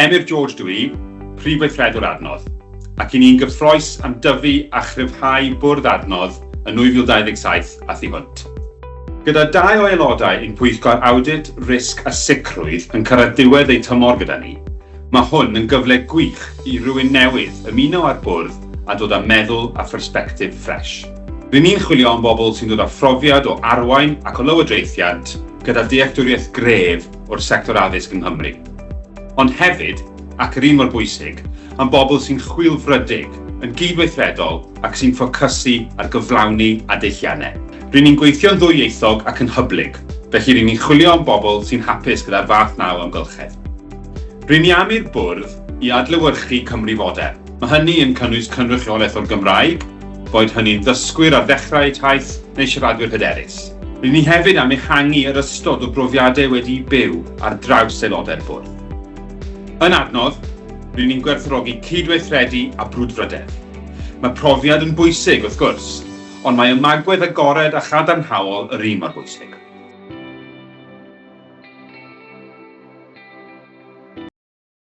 Emyr George dw i, Prif Weithredwr Adnodd, ac i ni'n gyffrous am dyfu a chryfhau Bwrdd Adnodd yn 2027 a thu hwnt. Gyda dau o aelodau ein Pwyllgor Awdit, Risg a Sicrwydd yn cyrraedd diwedd eu tymor gyda ni, mae hwn yn gyfle gwych i rywun newydd ymuno â'r Bwrdd a dod â meddwl a phersbectif ffresh. Ry'n ni'n chwilio am bobl sy'n dod â phrofiad o arwain ac o lywodraethiant gyda dealltwriaeth gref o'r sector addysg yng Nghymru. Ond hefyd, ac yr un mor bwysig, am bobl sy'n chwilfrydig, yn gydweithredol ac sy'n ffocysu ar gyflawni a deilliannau. Ry'n ni'n gweithio'n ddwyieithog ac yn hyblyg, felly ry'n ni'n chwilio am bobl sy'n hapus gyda'r fath 'na o amgylchedd. Ry'n ni am i'r Bwrdd i adlewyrchu Cymru fodern. Mae hynny yn cynnwys cynrychiolaeth o'r Gymraeg, boed hynny'n ddysgwyr ar ddechrau eu taith neu siaradwyr hyderus. Ry'n ni hefyd am ehangu yr ystod o brofiadau wedi'u byw ar draws aelodau'r Bwrdd. Yn adnodd, ry'n ni'n gwerthfawrogi cydweithredu a brwdfrydedd. Mae profiad yn bwysig, wrth gwrs, ond mae ymagwedd agored a chadarnhaol yr un mor bwysig.